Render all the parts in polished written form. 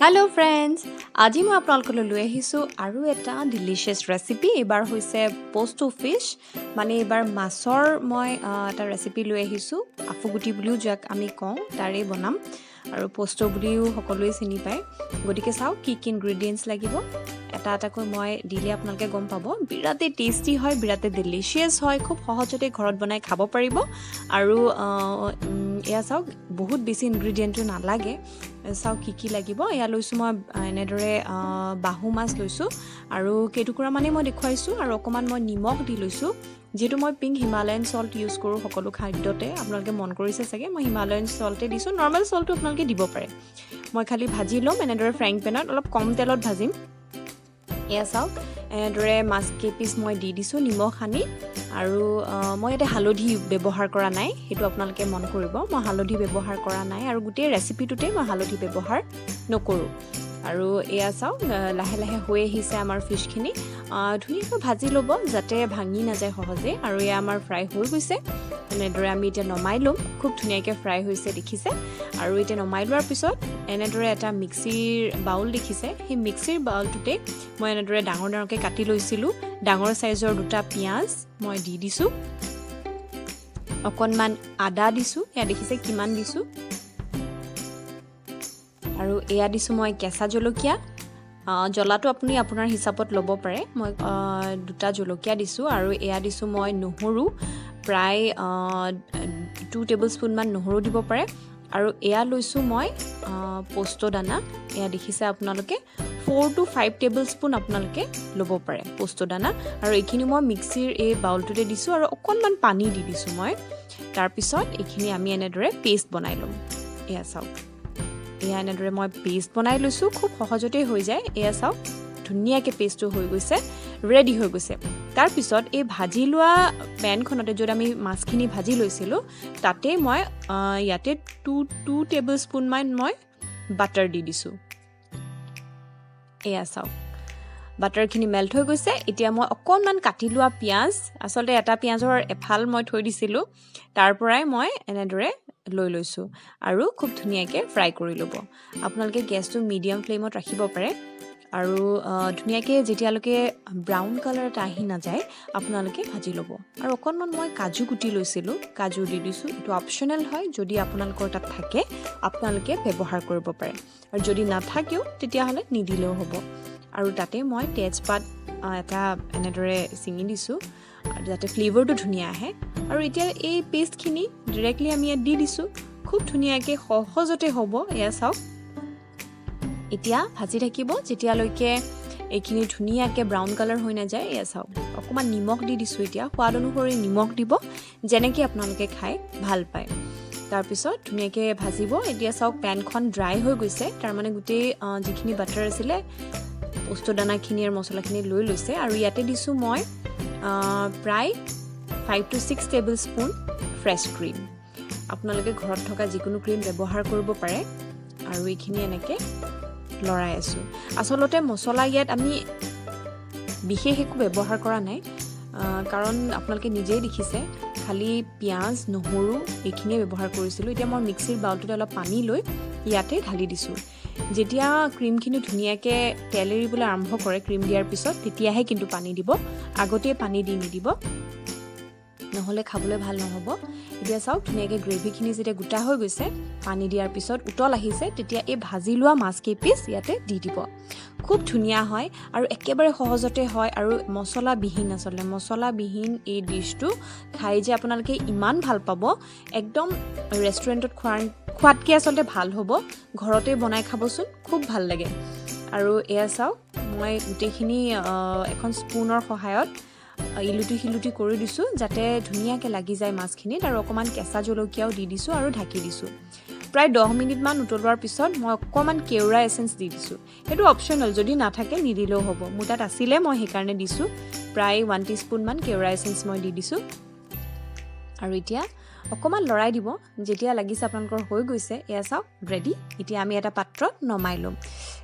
Hello' friends, আজি মই আপোনালোকলৈ লৈ আহিছোঁ আৰু এটা ডিলিচিয়াছ ৰেচিপি। এইবাৰ হৈছে পষ্টো ফিছ, মানে এইবাৰ মাছৰ মই এটা ৰেচিপি লৈ আহিছোঁ। আফুগুটি বুলিও যাক আমি কওঁ, তাৰেই বনাম আৰু পষ্টো বুলিও সকলোৱে চিনি পায়। গতিকে চাওক কি কি ইনগ্ৰিডিয়েণ্টছ লাগিব, এটা এটাকৈ মই দিলে আপোনালোকে গম পাব। বিৰাটেই টেষ্টি হয়, বিৰাটেই ডিলিচিয়াছ হয়, খুব সহজতে ঘৰত বনাই খাব পাৰিব। আৰু এয়া চাওক, বহুত বেছি ইনগ্ৰিডিয়েণ্টো নালাগে। চাওক কি কি লাগিব। এয়া লৈছোঁ মই এনেদৰে বাহু মাছ লৈছোঁ আৰু কেইটুকুৰা মানেই মই দেখুৱাইছোঁ। আৰু অকণমান মই নিমখ দি লৈছোঁ, যিহেতু মই পিংক হিমালয়ান চল্ট ইউজ কৰোঁ সকলো খাদ্যতে, আপোনালোকে মন কৰিছে চাগে, মই হিমালয়ান চল্টে দিছোঁ। নৰ্মেল চল্টটো আপোনালোকে দিব পাৰে। মই খালি ভাজি ল'ম এনেদৰে ফ্ৰাইং পেনত, অলপ কম তেলত ভাজিম। এয়া চাওক, এনেদৰে মাছ কেইপিচ মই দি দিছোঁ নিমখ সানি। আৰু মই ইয়াতে হালধি ব্যৱহাৰ কৰা নাই, সেইটো আপোনালোকে মন কৰিব। মই হালধি ব্যৱহাৰ কৰা নাই আৰু গোটেই ৰেচিপিটোতে মই হালধি ব্যৱহাৰ নকৰোঁ। আৰু এয়া চাওক, লাহে লাহে হৈ আহিছে আমাৰ ফিছখিনি। ধুনীয়াকৈ ভাজি ল'ব যাতে ভাঙি নাযায় সহজে। আৰু এয়া আমাৰ ফ্ৰাই হৈ গৈছে। এনেদৰে আমি এতিয়া নমাই ল'ম। খুব ধুনীয়াকৈ ফ্ৰাই হৈছে, দেখিছে। আৰু এতিয়া নমাই লোৱাৰ পিছত এনেদৰে এটা মিক্সিৰ বাউল দেখিছে, সেই মিক্সিৰ বাউলটোতে মই এনেদৰে ডাঙৰ ডাঙৰকৈ কাটি লৈছিলোঁ ডাঙৰ চাইজৰ দুটা পিঁয়াজ মই দি দিছোঁ, অকণমান আদা দিছোঁ, এয়া দেখিছে কিমান দিছোঁ। আৰু এয়া দিছোঁ মই কেঁচা জলকীয়া। জ্বলাটো আপুনি আপোনাৰ হিচাপত ল'ব পাৰে। মই দুটা জলকীয়া দিছোঁ। আৰু এয়া দিছোঁ মই নহৰু, প্ৰায় 2 টেবুল স্পুনমান নহৰু দিব পাৰে। আৰু এয়া লৈছোঁ মই পোস্ত দানা। এয়া দেখিছে আপোনালোকে, 4 টু 5 টেবুল স্পুন আপোনালোকে ল'ব পাৰে পোস্ত দানা। আৰু এইখিনি মই মিক্সিৰ এই বাউলটোতে দিছোঁ আৰু অকণমান পানী দি দিছোঁ মই। তাৰপিছত এইখিনি আমি এনেদৰে পেষ্ট বনাই ল'ম। এয়া চাওক, এয়া এনেদৰে মই পেষ্ট বনাই লৈছোঁ। খুব সহজতেই হৈ যায়। এয়া চাওক, ধুনীয়াকৈ পেষ্টটো হৈ গৈছে, ৰেডি হৈ গৈছে। তাৰপিছত এই ভাজি লোৱা পেনখনতে, য'ত আমি মাছখিনি ভাজি লৈছিলোঁ, তাতে মই ইয়াতে টু টু টেবুল স্পুনমান মই বাটাৰ দি দিছোঁ। এয়া চাওক, বাটাৰখিনি মেল্ট হৈ গৈছে। এতিয়া মই অকণমান কাটি লোৱা পিঁয়াজ, আচলতে এটা পিঁয়াজৰ এফাল মই থৈ দিছিলোঁ, তাৰ পৰাই মই এনেদৰে লৈ লৈছোঁ আৰু খুব ধুনীয়াকৈ ফ্ৰাই কৰি ল'ব। আপোনালোকে গেছটো মিডিয়াম ফ্লেমত ৰাখিব পাৰে আৰু ধুনীয়াকৈ যেতিয়ালৈকে ব্ৰাউন কালাৰ এটা আহি নাযায়, আপোনালোকে ভাজি ল'ব। আৰু অকণমান মই কাজু কুটি লৈছিলোঁ, কাজু দি দিছোঁ। এইটো অপশ্যনেল হয়, যদি আপোনালোকৰ তাত থাকে আপোনালোকে ব্যৱহাৰ কৰিব পাৰে আৰু যদি নাথাকেও তেতিয়াহ'লে নিদিলেও হ'ব। আৰু তাতে মই তেজপাত এটা এনেদৰে ছিঙি দিছোঁ যাতে ফ্লেভাৰটো ধুনীয়া আহে। আৰু এতিয়া এই পেষ্টখিনি ডিৰেক্টলি আমি ইয়াত দি দিছোঁ। খুব ধুনীয়াকৈ সহজতে হ'ব। এয়া চাওক, এতিয়া ভাজি থাকিব যেতিয়ালৈকে এইখিনি ধুনীয়াকৈ ব্ৰাউন কালাৰ হৈ নাযায়। এয়া চাওক, অকণমান নিমখ দি দিছোঁ। এতিয়া সোৱাদ অনুসৰি নিমখ দিব, যেনেকৈ আপোনালোকে খাই ভাল পায়। তাৰপিছত ধুনীয়াকৈ ভাজিব। এতিয়া চাওক, পেনখন ড্ৰাই হৈ গৈছে, তাৰমানে গোটেই যিখিনি বাটাৰ আছিলে, পোস্ত দানাখিনি আৰু মছলাখিনি লৈ লৈছে। আৰু ইয়াতে দিছোঁ মই প্ৰায় 5 two 6 table spoon fresh cream. আপোনালোকে ঘৰত থকা যিকোনো ক্ৰীম ব্যৱহাৰ কৰিব পাৰে। আৰু এইখিনি এনেকৈ লৰাই আছোঁ। আচলতে মছলা ইয়াত আমি বিশেষ একো ব্যৱহাৰ কৰা নাই, কাৰণ আপোনালোকে নিজেই দেখিছে, খালি পিঁয়াজ, নহৰু এইখিনিয়ে ব্যৱহাৰ কৰিছিলোঁ। এতিয়া মই মিক্সিৰ বাউলটোতে অলপ পানী লৈ ইয়াতে ঢালি দিছোঁ। যেতিয়া ক্ৰীমখিনি ধুনীয়াকৈ তেল এৰিবলৈ আৰম্ভ কৰে ক্ৰীম দিয়াৰ পিছত, তেতিয়াহে কিন্তু পানী দিব। আগতেই পানী দি নিদিব, নহ'লে খাবলৈ ভাল নহ'ব। এতিয়া চাওক, ধুনীয়াকৈ গ্ৰেভিখিনি যেতিয়া গোটা হৈ গৈছে, পানী দিয়াৰ পিছত উতল আহিছে, তেতিয়া এই ভাজি লোৱা মাছ কেইপিচ ইয়াতে দি দিব। খুব ধুনীয়া হয় আৰু একেবাৰে সহজতে হয় আৰু মছলাবিহীন। আচলতে মছলাবিহীন এই ডিছটো খাই যে আপোনালোকে ইমান ভাল পাব, একদম ৰেষ্টুৰেণ্টত খোৱাতকৈ আচলতে ভাল হ'ব। ঘৰতে বনাই খাবচোন, খুব ভাল লাগে। আৰু এয়া চাওক, মই গোটেইখিনি এখন স্পুনৰ সহায়ত ইলুটি শিলুটি কৰি দিছোঁ যাতে ধুনীয়াকৈ লাগি যায় মাছখিনিত। আৰু অকণমান কেঁচা জলকীয়াও দি দিছোঁ আৰু ঢাকি দিছোঁ। প্ৰায় 10 মিনিটমান উতলোৱাৰ পিছত মই অকণমান কেওৰা এচেঞ্চ দি দিছোঁ। সেইটো অপশ্যনেল, যদি নাথাকে নিদিলেও হ'ব। মোৰ তাত আছিলে, মই সেইকাৰণে দিছোঁ। প্ৰায় 1 টি স্পুনমান কেওৰা এচেঞ্চ মই দি দিছোঁ। আৰু এতিয়া অকণমান লৰাই দিব। যেতিয়া লাগিছে আপোনালোকৰ হৈ গৈছে, এয়া চাওক, ৰেডি। এতিয়া আমি এটা পাত্ৰত নমাই ল'ম।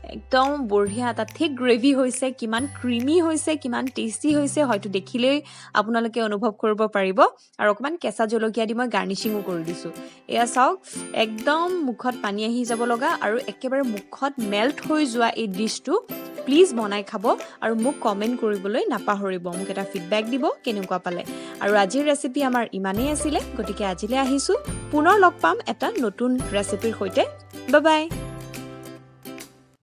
একদম বঢ়িয়া এটা থিক গ্ৰেভি হৈছে, কিমান ক্ৰিমি হৈছে, কিমান টেষ্টি হৈছে, হয়তো দেখিলেই আপোনালোকে অনুভৱ কৰিব পাৰিব। আৰু অকণমান কেঁচা জলকীয়া দি মই গাৰ্নিচিঙো কৰি দিছোঁ। এয়া চাওক, একদম মুখত পানী আহি যাব লগা আৰু একেবাৰে মুখত মেল্ট হৈ যোৱা এই ডিছটো প্লিজ বনাই খাব আৰু মোক কমেণ্ট কৰিবলৈ নাপাহৰিব। মোক এটা ফিডবেক দিব কেনেকুৱা পালে। আৰু আজিৰ ৰেচিপি আমাৰ ইমানেই আছিলে, গতিকে আজিলৈ আহিছোঁ। পুনৰ লগ পাম এটা নতুন ৰেচিপিৰ সৈতে। Bye bye.